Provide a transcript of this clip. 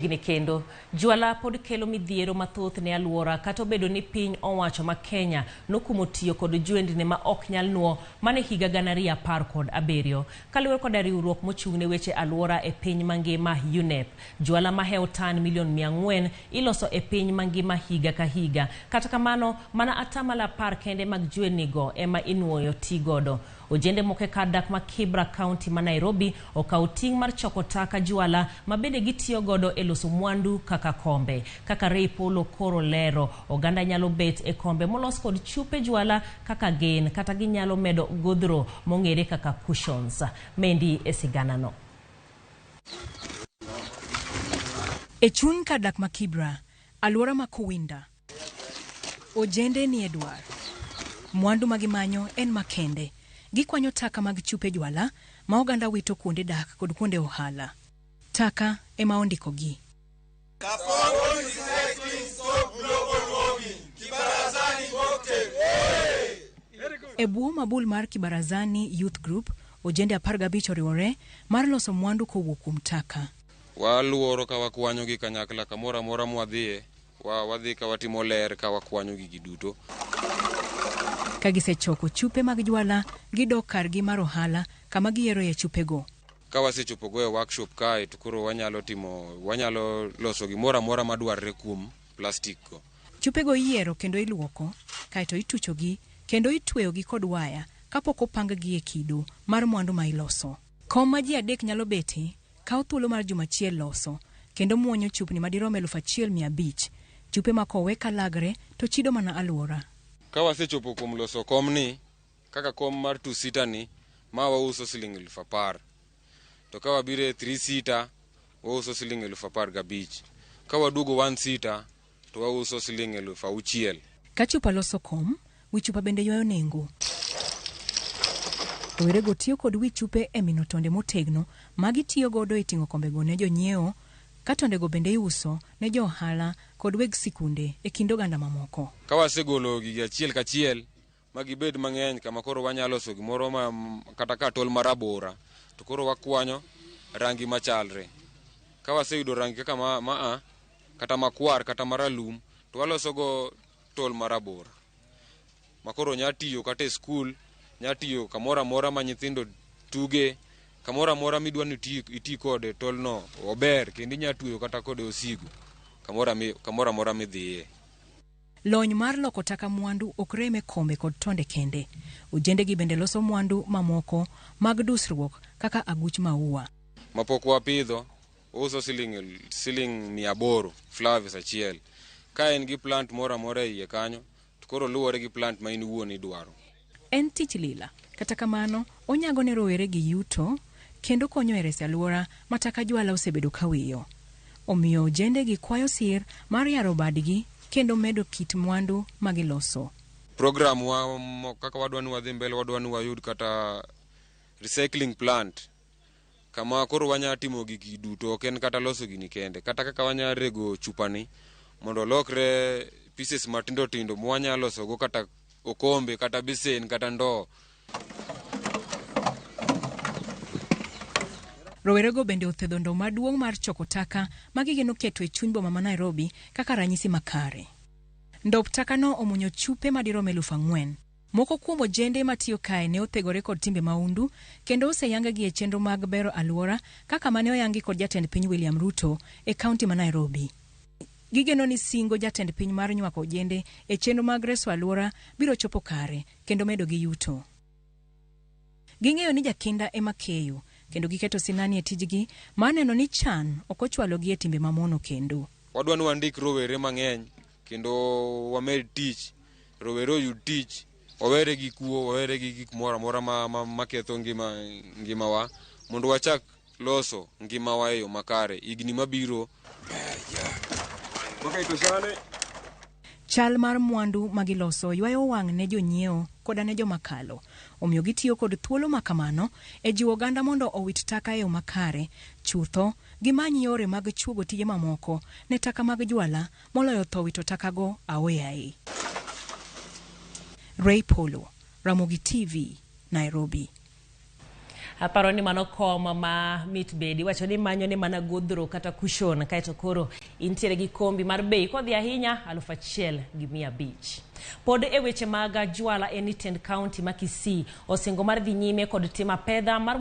Gini kendo, jwala pod kelo midhiero mathoth ne aluora kata obedo ni piny owacho ma Kenya nokumo tiyo kod jwendni ma ok nyal nuo mana e higa 2017. Kaluwore koda riwruok mochung' ne weche aluora e piny mangima UNEP, jwala mahewo tan milion 400 iloso e piny mangima higa ka higa. Kata kamano, mana atamalo 10 kende mag jwendni go ema inuoyo ti godo. Ojende moko e kar dak ma Kibra kaunti ma Nairobi okawo ting' mar choko taka jwala ma bende gitiyo godo e loso mwandu kaka kombe. Kaka Ray Polo koro lero, oganda nyalo bet e kombe molos kod chupe jwala kaka gin kata ginyalo medo godhro mong'ere kaka cushions. Mendi e siganano. E chuny kar dak ma Kibra, alwora ma Kowinda, Ojende nie dwar. Mwandu ma gimanyo en makende. Gikwanyo taka mag chupe jwala ma oganda wito kuonde dak kod kuonde ohala. Taka ema ondikogi. E bwo mabul mar Kibarazani Youth Group, ojende 15 oriwore mar loso mwandu kowuok kuom taka. Waluoro ka wakwanyogi kanyakla kamoro amora mwadhiye. Wa, wadhi ka watimo ler ka wakwanyo gigi duto. Ka gisechoko chupe mag jwala, gidok kargi mar ohala kama giyieroe chupego. Ka wasechopo go e workshop kae to koro wanyalo timo, wanyalo loso gimoro amora madwarre kuom plastic go. Chupego iyiero kendo iluoko, kaeto ituchogi kendo itweyogi kod waya kapok opang-gi e kido mar mwandu ma iloso. Kom ma ji adek nyalo betie kawo thuolo mar juma achiel loso kendo muonyo chupni madirom 1500. Chupe ma kowe kalagre to chido mana aluora. Ka wasechopo kuom loso komni, kaka kom mar two seater ni, ma wauso siling 10,000. To ka wabiro e three seater, wauso siling 15,000. Ka waduogo one seater, to wauso siling 6,000. Ka chupa loso kom, wi chupa bende ywayo nengo. Rowerego tiyo kod wi chupe e mino tonde motegno ma gitiyo godo e ting'o kombego ne jonyiewo, ka tondego bende iuso ne jo ohala kod weg sikunde e kind oganda mamoko. Ka wasegolo gigi achiel kachiel ma gibed mang'eny kama koro wanyalo loso gimoro ma kata ka tol marabora to koro wakwanyo rangi machalre. Ka waseyudo rangi kaka ma, ma a kata makwar kata maralum to waloso go tol marabora ma koro nya tiyo kata e skul, nya tiyo kamoro amora ma nyithindo tuge, kamoro amora midwa ni iti, iti kode tolno ober kendo inya tweyo kata kode osigo kamoro amora midhiye. Lony mar loko taka mwandu ok rem e kombe kod tonde kende. Ojendegi bende loso mwandu mamoko mag dusruok kaka aguch maua. Mapok wapidho, ouso siling siling 800 flowers achiel. Ka en gi plant moro amora e iye kanyo, to koro luwore gi plant ma in iwuon idwaro. En tich lila, kata kamano onyago ne rowere gi yuto kendo konyo e reso alwora ma taka jwala osebedo ka wiyo. Omiyo ojendegi kwayo sir mar yaro badgi kendo medo kit mwandu ma giloso. Program wa kaka wadwa ni wadhi mbele, wadwa ni wayud kata recycling plant kama koro wanya timo gigi duto, ok en kata loso gini kende, kata kaka wanya rego chupani mondo olokre pieces matindo tindo mwanya losogo kata okombe kata besen kata ndoo. Rowerego bende othedho ndoo maduong' mar choko taka ma gigeno keto e chuny boma ma Nairobi kaka ranyisi makare. Ndop takano omunyo chupe madirom 4,000. Moko kuom ojende matiyo kae ne othegore kod timbe mahundu kendo oseyanggi e chenro mag bero alwora kaka mane oyangi kod jatend piny William Ruto e kaunti ma Nairobi. Gigeno ni singo jatend piny mar nywako ojende e chenro mag reso alwora biro chopo kare kendo medo gi yuto. Ging'eyo ni jakinda ema keyo kendo giketo sinani e tijgi mar neno ni chan ok ochwalogi e timbe mamono kendo. Wadwa ni wandik rowere mang'eny kendo wamed tich, rowere oyud tich, wawere gi kuo, wawere gi gik moro amora maketho ngima ngimawa mondo wachak loso ngimawa e yo makare higni mabiro. Chal mar mwandu ma giloso ywayo wang' ne jonyiewo koda ne joma kalo. Omiyo gitiyo kod thuolo ma kamano e jiwo oganda mondo owit taka e yo makare. Chutho, gimany yore mag chuogo tije mamoko ne taka mag jwala moloyo tho wito takago aoyaye. Ray Polo, Ramogi TV, Nairobi. Aparo ni mano kom ma mit bedi iwacho ni manyo ni mana godhro kata cushion kaeto koro intiere gi kombi mar bei kodhi ahinya 1500. Pod e weche mag jwala en ni tend kaunti ma Kisii osingo mar dhi nyime kod timo apedha mar